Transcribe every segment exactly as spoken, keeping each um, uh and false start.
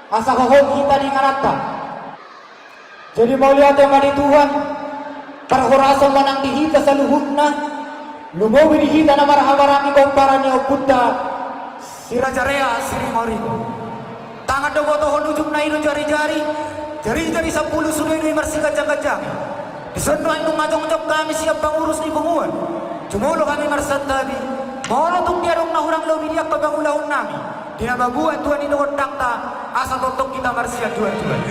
Asa hohom hita di ingananta. Jadi mauliate ma di Tuhan, parhorasan ma nang di hita saluhutna, lumobi di hita na marhahamaranggi pomparan ni ompunta si Raja Rea Siringoringo. Tangan do botohon, ujungna i do jarijari, jarijari sampulu sude do i marsiganjangganjangi. Dison do andung jongjong hami sian pangurus ni punguan. Jumolo hami marsantabi, molo tung dia adong na hurang lobi di angka pangulaonnami, di na mambuat tua ni dohot dangta, asa tongtong hita marsianjuanjuan.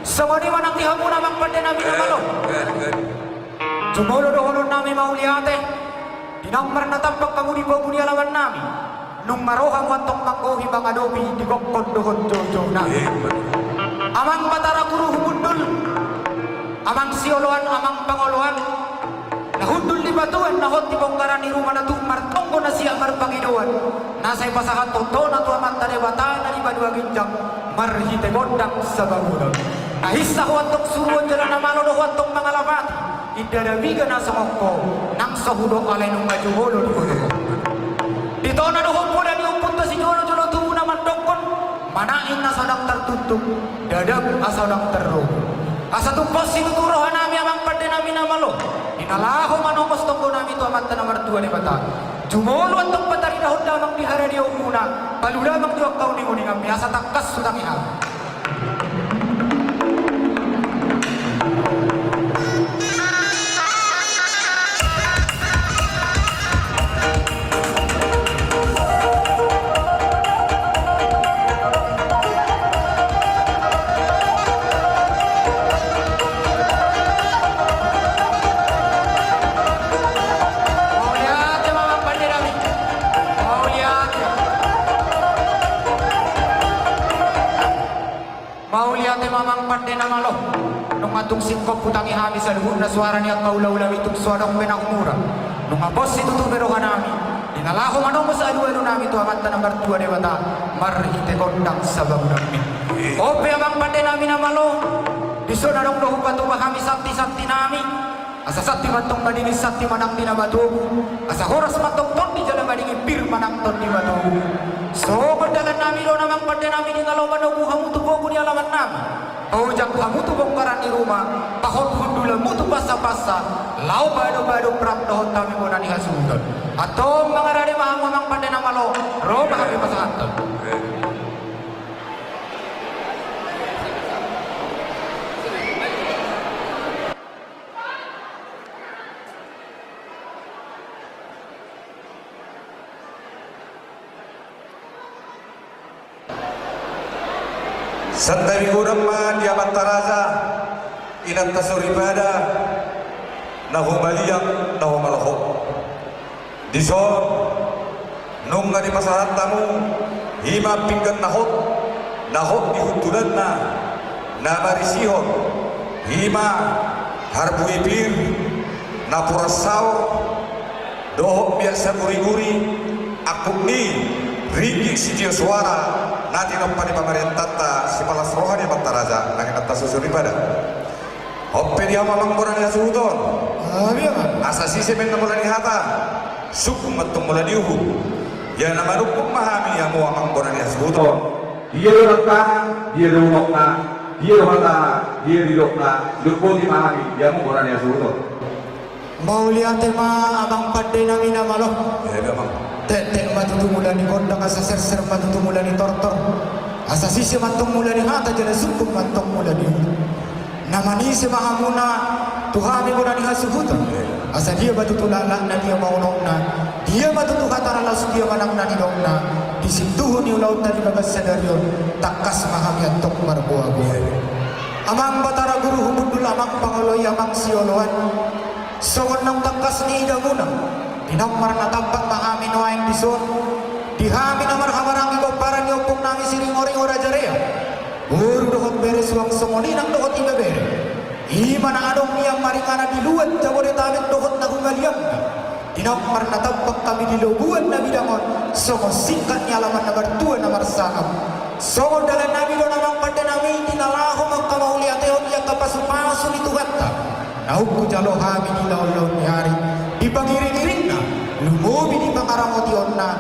Songon i ma nang di hamuna amang pandenami na malo. Jumolo dohononnami mauliate, di naung marnatampak hamu di pogu ni alamannami, nunga ro hamu antong manggohi mangadopi di gokhon dohot joujounami. Amang Batara Guru Humundul, amang sioloan, amang pangoloan, na hundul di batuan, na hot di bongkaran ni ruma, na tuk martonggo, na siak marpangidoan, na sai pasahathon tona tu Amanta Debata na di banua ginjang, marhite gondang sabangunan. Na hinsa ho antong suruon jala na malo do ho antong mangalapati, inda na piga na songon ho, nang so hudok alai nunga jumolo di ho do ho. Di tona dohot poda ni ompunta sijolojolo tubu na mandokkon, manang inna so ndang tartuktuk, dadap asa ndang tarrobo. Asa tumpahon situtu rohanami amang pandenami na malo, di na laho manongos tonggonami tu Amanta na martua Debata. Jumolo antong pataridahon damang di haradiaonmuna, palu damang jo angka uninguninganmi asa tangkas hutangi hami. Mauliate ma amang pandenami. Mauliate. Mauliate ma amang pande na malo. Nunga tung singkop hutangi hami saluhutna suara ni angka ulaulami, tung so adong pe na humura. Nunga pos situtu be rohanami, di na laho manongos alualunami tu Amanta na martua Debata, marhite gondang sabangunanmi. On pe amang pandenami na malo, dison adong do hupatupa hami santisantinami. Asa santi ma antong madingin santi manang di na matogu, asa horas ma antong tondi jala madingin pir manang tondi matogu. Songon dalannami do on amang pandenami, di na laho manogu hamu tu pogu ni alamannami, paojak hamu tu bongkaran ni ruma, pahot hundulanmu tu pansapansa, laho badobado prap dohot hami bona ni hasuhuton. Antong mangarade ma hamu amang pande na malo, ro ma hami pasahathon. Santabi godang ma di amanta raja, inanta soripada, na humaliang, na humaloho. Dison, nunga dipasahat hamu, i ma pinggan na hot, na hot di hundulanna, na marisihon, i ma harbue pir, napuran saor, dohot miak saguriguri, angkup ni ringgit sitio suara, na tinompa ni pamarentanta, sipalas roha ni amanta raja, nang inanta soripada. On pe di hamu amang bona ni hasuhuton. Asa sise ma inna mula ni hata, sungkun ma antong mula ni uhum. Ia na manungkun ma hami di hamu amang bona ni hasuhuton. Dia do dangkana, dia do unokna, dia do hatana, dia do didokna, didok boti ma hami di hamu bona ni hasuhuton. Mauliate ma amang pandenami na malo. Tektek ma tutu mula ni gondang, asa serser ma tutu mula ni tortor. Asa sise ma antong mula ni hata jala sungkun ma antong mula ni uhum. Na manise ma hamuna tu hami bona ni hasuhuton. Asa dia ma tutu laklakna, dia ma unokna, dia ma tutu hatana, laos dia ma nang na nidokna, di sintuhu ni ulaonta di bagas sadari on, tangkas ma hami antong marboaboa. Amang Batara Guru Humundul, amang pangoloi, amang sioloan, songon naung tangkas niidaonmuna, di naung marnatampak ma hami nuaeng dison, di hami na marhahamaranggi pomparan ni ompungnami Siringoringo Raja Rea. Boru dohot bere, suang songon inang dohot ibebere. I ma na adong nian maringanan di luat Jabodetabek dohot na humaliangna. Di naung marnatampak hami di lobuan na bidang on, songon singkat ni alaman na martua na marsangap. Songon dalannami do on amang pandenami, di na laho manghamauliatehon di angka pasupasu ni Tuhanta, naung hujalo hami di laonlaon ni ari, di pangiringiringna, Lumobi di pangaramotionna,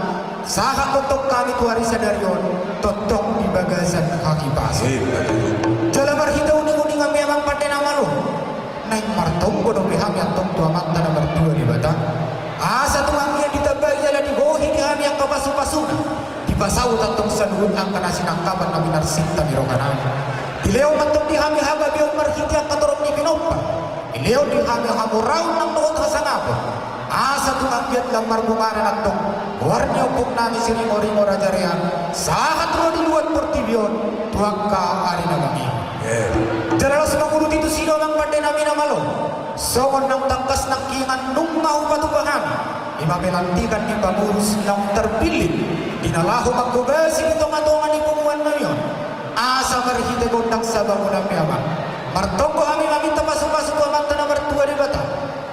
sahat tongtong hami tu ari sadari on, tongtong di bagasan hahipason. Jala marhite uninguninganmi amang pande na malo, naeng martonggo dope hami antong tu Amanta na martua Debata, asa tung anggiat ditambai jala dibohi di hami angka pasupasuna, dipasaut antong saluhut angka na sinangkapan na pinarsinta ni rohanami. Dilehon ma antong di hami hagabeon marhite angka torop ni pinompar, dilehon di hami hamoraon nang dohot hasangapon, asa tung anggiat lam marbungaran antong goar ni ompung nami Siringoringo Raja Reang, sahat ro di luat portibi on tu angka ari na mangihut. Jala laos manguduti tusi do amang pande nami na malo, songon naung tangkas nangkiningan nunga hupatupa hami, i ma pelantikan ni pangurus naung tarpillit, di na laho manghobasi di tongatonga ni punguan nami on. Asa marhite gondang sabangunan pe amang, martonggo hami maminta pasupasu tu Amanta na martua Debata,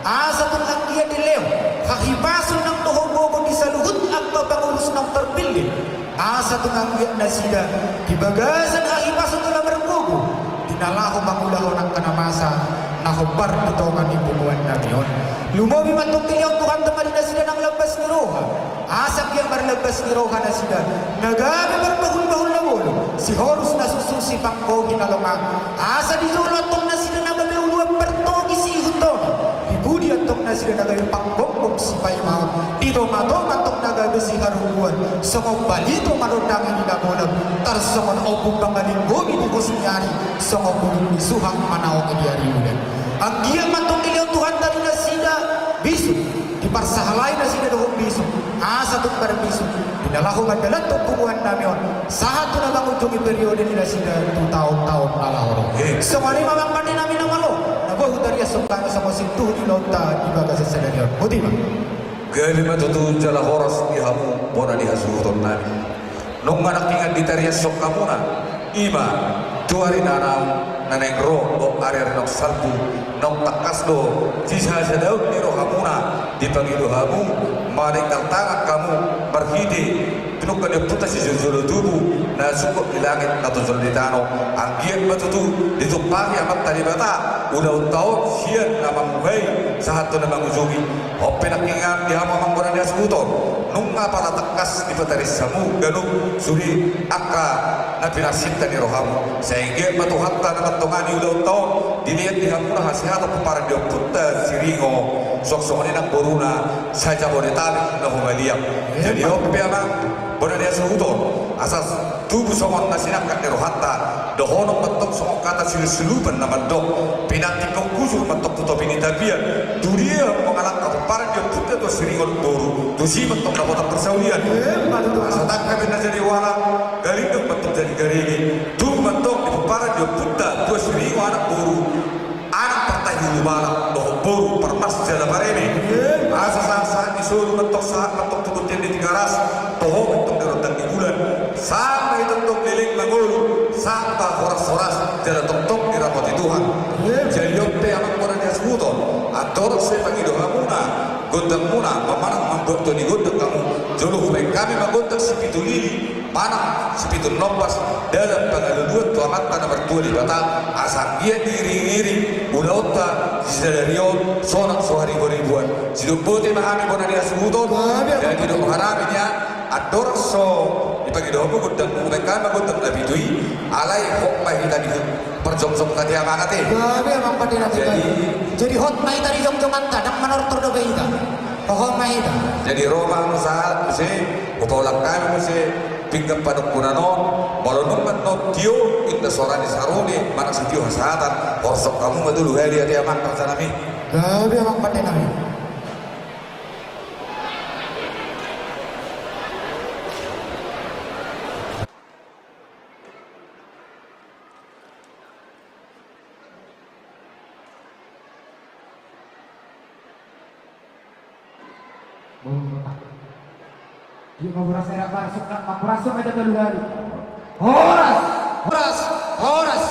asa tung anggiat dilehon hahipason nang dohot gogo di saluhut angka pangurus naung tarpillit, asa tung anggiat nasida di bagasan hahipason jala margogo, di na laho mangulahon angka na masa na hombar di tonga ni punguan nami on. Lumobi ma antong dilehon Tuhanta ma di nasida nang lambas ni roha, asa anggiat marlambas ni roha nasida, na gabe marbahulbahul na bolon, sihorus na suksuk, sipanggohi na longang, asa di jolo antong nasida na gabe uluan partogi siihuthonon, di pudi antong nasida na gabe panggomgom sipaimaon, di tongatonga antong na gabe siharungguan, songon balito manondangi di na golap, tarsongon ombun mangalinggomi di pos ni ari, songon bulung ni suhang manaongi di ari udan. Anggiat ma antong dilehon Tuhanta di nasida bisuk, diparsahalai nasida dohot bisuk, asa tung marbisuk, di na laho mandalanhon punguan nami on, sahat tu na mangujungi periode ni nasida tu taon-taon na laho ro. Songon i ma amang pande nami na malo, na boi hutariashon hami songon sintuhu ni ulaonta di bagasan sadari on. Boti ma. Gabe ma tutu jala horas di hamu bona ni hasuhuton nami. Nunga nangkiningan ditariashon hamuna, i ma tu ari na naung, na naeng ro, dohot ari-ari naung salpu, naung tangkas do sisasadaon ni rohamuna, dipangido hamu, maninggal tangan hamu, marhite pinungka ni ompunta sijolojolo tubu, na sungkot di langit na tonjol di tano, anggiat ma tutu ditumpahi Amanta Debata ulaonta on sian na mamuhai sahat tu na mangujungi. On pe nangkiningan di hamu amang bona ni hasuhuton, nunga pala tangkas dipataris hamu ganup sude angka na pinarsinta ni rohamu. Sai anggiat ma Tuhanta na mantongani ulaonta on, dilehon di hamuna hasehatan pomparan ni ompunta Siringo, suang songon i nang boruna, sajabodetabek na humaliang. Jadi on pe amang bona ni hasuhuton, asa tubu songon na sinangkap ni rohanta, dohonon ma antong songon hata silupsilupan na mandok, pinantikhon hujur ma antong tu topi ni tapian, tu dia mangalangka pomparan ni ompunta tua Siringo boru, tusi ma antong dapotan parsaulian. Asa tangkas be na jadi ualang, garindang ma antong jadi garege, tubu ma antong di pomparan ni ompunta tua Siringo anak boru, anak partahi ulumalang, dohot boru parmas jala pareme. Asa sahat-sahat ni solu ma antong, sahat ma antong tu bontean ni Tigaras, toho ma antong di rondang ni bulan, sahat ma i tongtong leleng mangolu, sahat ma horas-horas jala tongtong diramoti Tuhan. Jadi on pe amang bona ni hasuhuton, andorang so dipangido hamuna gondangmuna, manang mambuat toni gondang hamu, jolo hubaen hami ma gondang sipitu lili, manang sipitu nombas, dalan pangaluluan tu Amanta na martua Debata, asa anggiat diiring-iring ulaonta di sadari on sonang so haribo-riboan. Sidok botima hami bona ni hasuhuton. Jadi dohot hami nian, andorang so dipangido hamu gondang, hubaen hami ma gondang na pitu i, alai hot ma hita di parjongjong ate amang ate. Jadi hot ma hita di jongjonganta, ndang manortor dope hita. Toho ma hita. Jadi ro ma hamu sahat muse, hupaulak hami muse pinggan panungkunan on, molo nunga annon tio inda sora ni sarune manang sitio hasahatan, horsok hamu ma tolu hali ate amang raja nami. Gabe amang pande nami. Horas, horas, horas.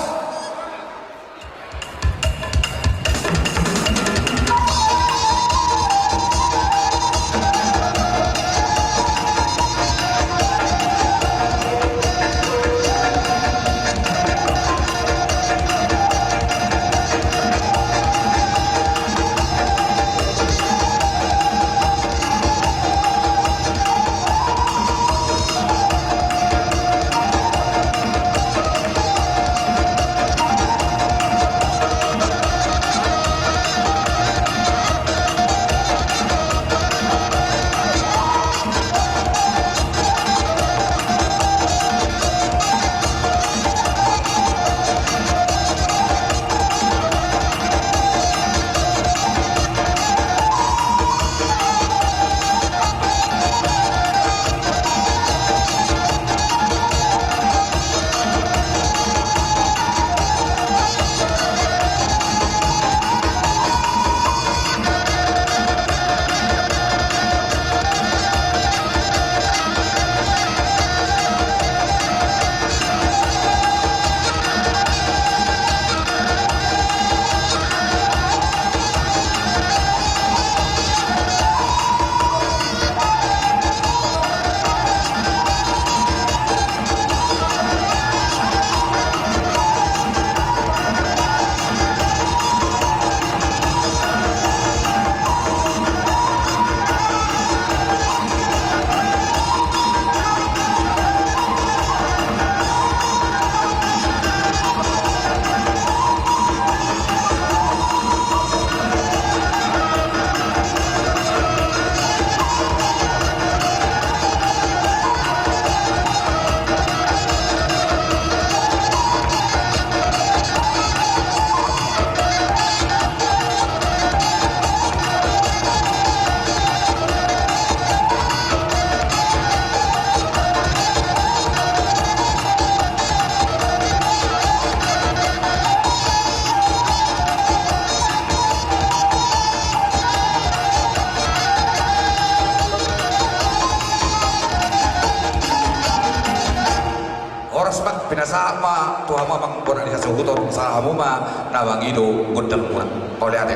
Sahat ma tu hamu amang bona ni hasuhuton, sahat hamu ma na mangido gondang muna. Mauliate.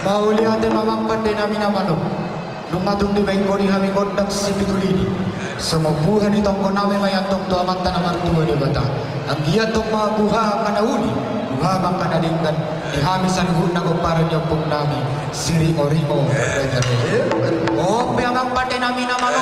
Mauliate ma amang pande nami na malo. Nunga tung dibaen ho di hami gondang sipitu lidi. Songon buha ni tonggo nami ma i antong tu Amanta na martua Debata. Anggiat tong ma buha angka na uli, buha ma angka na denggan. Di hami saluhutna gomparan ni ompung nami Siringoringo Raja Ria. On pe amang pande nami na malo.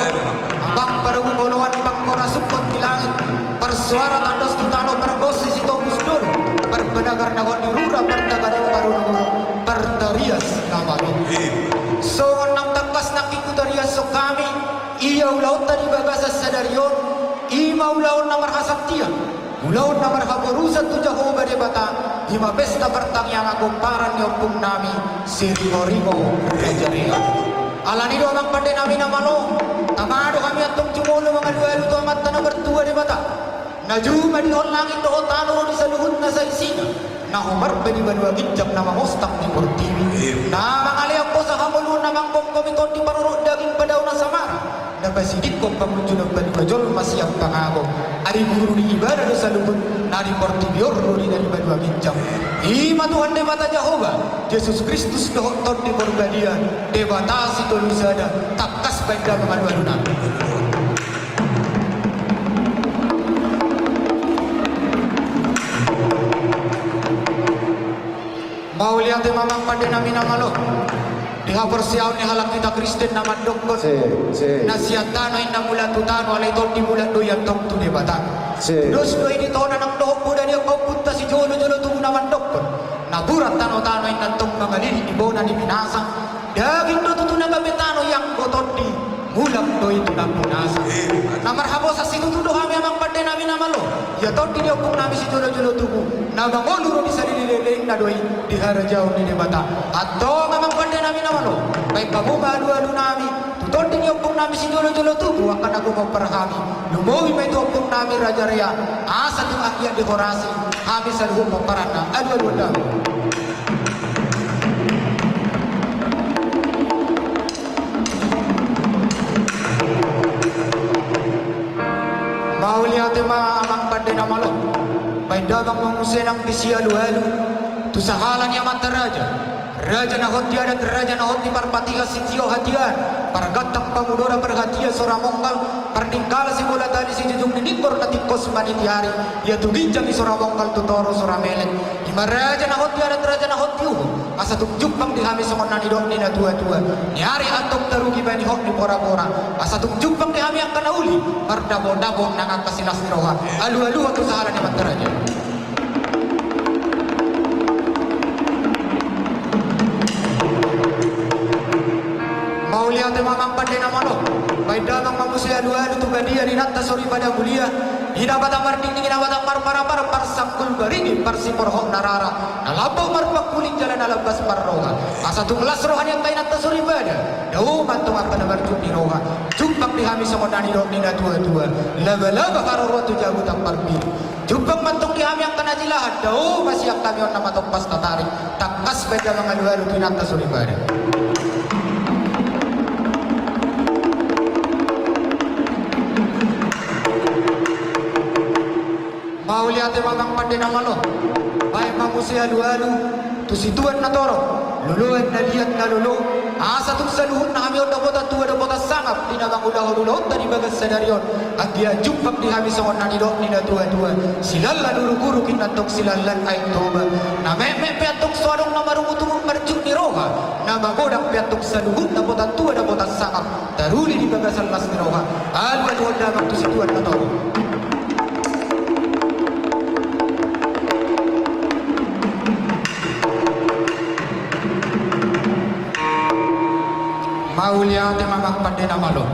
Abang parugu boloan, pangkora sungkot di langit, parsuara tandos tu tano, pargonsi sitopus dolo, parpadagar na hot di rura, partaganing parulung, partarias na malo. Songon naung tangkas nangkin hutariashon hami ia ulaonta di bagasan sadari on, i ma ulaon na marhasantian, ulaon na marhaporusan tu Jahowa Debata, i ma pesta partangiangan gomparan ni ompung nami Siringoringo Raja Ria. Alani do amang pande nami na malo, tama do hami antong jumolo mangalualu tu Amanta na martua Debata, na jumadi hot langit dohot tano ro di saluhutna saisina, na hombar pe di banua ginjang na mamostak di portibi, na mangalean hosa hangoluan na manggomgomi tondi, parorot daging padao na samara, na pasidingkon pangunjunan banua jolma sian pangagom. Ari guru ni ibana do saluhut na di portibi on ro di na di banua ginjang. I ma Tuhan Debata Jahowa, Jesus Kristus dohot Tondi Porbadia, Debata Sitolu Sada, tangkas baen damang alualuna. Mauliate ma amang pande nami na malo. Di haporseaon ni halak hita Kristen na mandokkon, na sian tano inna mulak tu tano, alai tondi mulak do i antong tu Debata. Dos do i di tona nang dohot poda ni angka ompunta sijolojolo tubu na mandokkon, napuran tano-tano inna antong mangalili di bona ni binasa. Daging do tutu na gabe tano ianggo tondi, mulak do i tu na binasa. Na marhaposan situtu do hami amang pande nami na malo. Ia tondi ni ompung nami sijolojolo tubu, na mangolu ro di saleleng-lelengna do i di harajaon ni Debata. Antong amang pande nami na malo, baen hamu ma alualu nami tu tondi ni ompung nami sijolojolo tubu angka na gumompar hami. Lumobi ma i tu ompung nami Raja Ria, asa tung anggiat dihorasi hami saluhut pomparanna. Alualu nami. Mauliate ma amang pande na malo. Baen damang ma muse nang disi alualu tu sahala ni amanta raja, raja na hot di adat, raja na hot di parpatihan sitio hatian, pargantang pangudora parhatian sora monggal, parningkala sibola tali sijujung ni ninggor na tingkos maniti ari, ia tu ginjang i sora monggal, tu toru sora melek. I ma raja na hot di adat, raja na hot di uhum, asa tung jumpang di hami songon na nidok ni na tua-tua. Ni ari antong tarugi bani hot ni pora-pora, asa tung jumpang di hami angka na uli, mardapot-dapot nang angka silas ni roha. Alualu tu sahala ni amanta raja. Mauliate ma amang pande na malo. Baen damang ma muse alualu tu badia ni inanta soripada mulia, inapata mardingding, inapata marpara-para, parsanggul baringin, parsiporhot na rara, na lambok marpangkuling jala na lambas marroha. Asa tung las roha ni angka inanta soripada, dao ma antong angka na marjut ni roha. Jumpang di hami songon na nidok ni na tua-tua. Laba-laba haroroan tu jabu tampar pitu. Jumpang ma antong di hami angka na jilahan, dao ma sian hami on na matompas tatarik. Tangkas baen damang alualu tu inanta soripada. Mauliate ma amang pande na malo. Baen ma muse alualu tu situan na torop, loloan na liat na lolo, asa tung saluhutna hami on dapotan tua dapotan sangap di na mangulahon ulaonta di bagas sadari on. Anggiat jumpang di hami songon na nidok ni na tua-tua. Silallan uruk-uruk inna antong silallan Aek Toba. Na metmet pe antong so adong na marungut-ungut marjut ni roha, na magodang pe antong saluhut dapotan tua dapotan sangap, taruli di bagasan las ni roha. Alualuhon damang tu situan na torop. Mauliate ma amang pande na malo.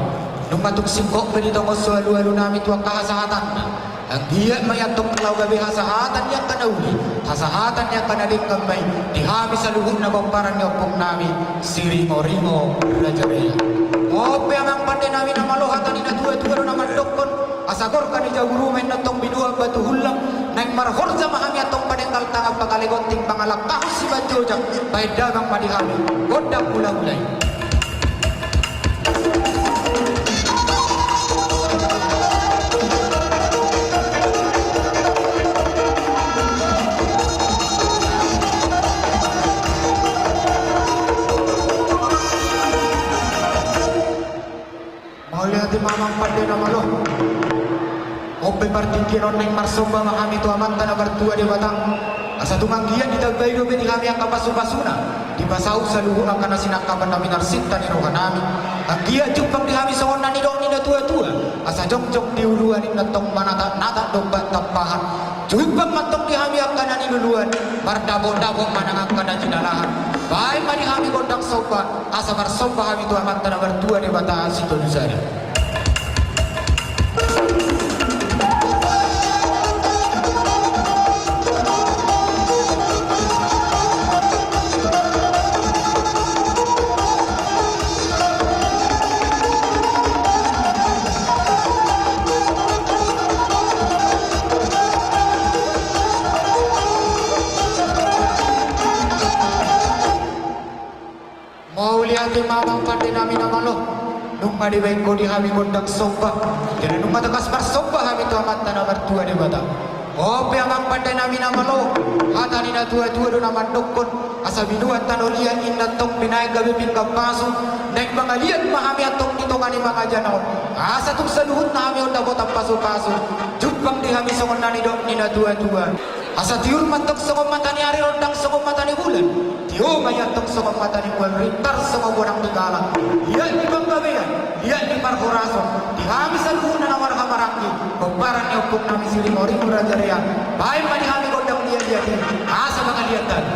Nunga tung singkop be ditongon so alualu nami tu angka hasahatan. Anggiat ma i antong laho gabe hasahatan ni angka na uli, hasahatan ni angka na denggan ma i di hami saluhutna pomparan ni ompung nami Siringoringo Raja Ria. On pe amang pande nami na malo, hata ni na tua-tua do na mandokkon, asa gorga ni jabu ruma inna antong binuat batu hullang, naeng marhorja ma hami antong padenggal tangan pagale gonting pangalangkahon simanjojak, baen damang ma di hami gondang hula-hula i. Partingkian on naeng marsomba ma hami tu Amanta na martua Debata. Asa tung anggiat ditambai dope di hami angka pasupasuna, dipasaut saluhut angka na sinangkapan nami, na marsinta ni rohanami. Anggiat jumpang di hami songon na nidok ni natuatua: Asa jongjong di uluan, inna tong manatnat dompak tampahan. Jumpang ma tong di hami angka na niluluan, mardapotdapot ma nang angka na jinalahan. Baen ma di hami gondang somba, asa marsomba hami tu Amanta na martua Debata Sitolu Sada. Mauliate ma amang pande nami na malo, nunga dibaen ho di hami gondang somba. Jadi nunga tangkas marsomba hami tu Amanta na martua Debata. Ope amang pande nami na malo, hata ni natuatua do na mandokkon: Asa binuat tano liat, inna tong binaen gabe pinggan pasu. Naeng mangaliat ma hami antong di tonga ni mangaja on, asa tung saluhutna hami on dapotan pasupasu. Jumpang di hami songon na nidok ni natuatua: Asa tiur ma tong songon mata ni ari, rondang songon mata ni bulan, tio ma i antong songon mata ni mual, rintar songon bonang ni gala. Liat ni panggabean, liat ni parhorason, di hami saluhutna na marhahamaranggi, pomparan ni ompungnami Siringoringo Raja Rian. Baen ma di hami gondang liatliat i, asa mangaliat hami.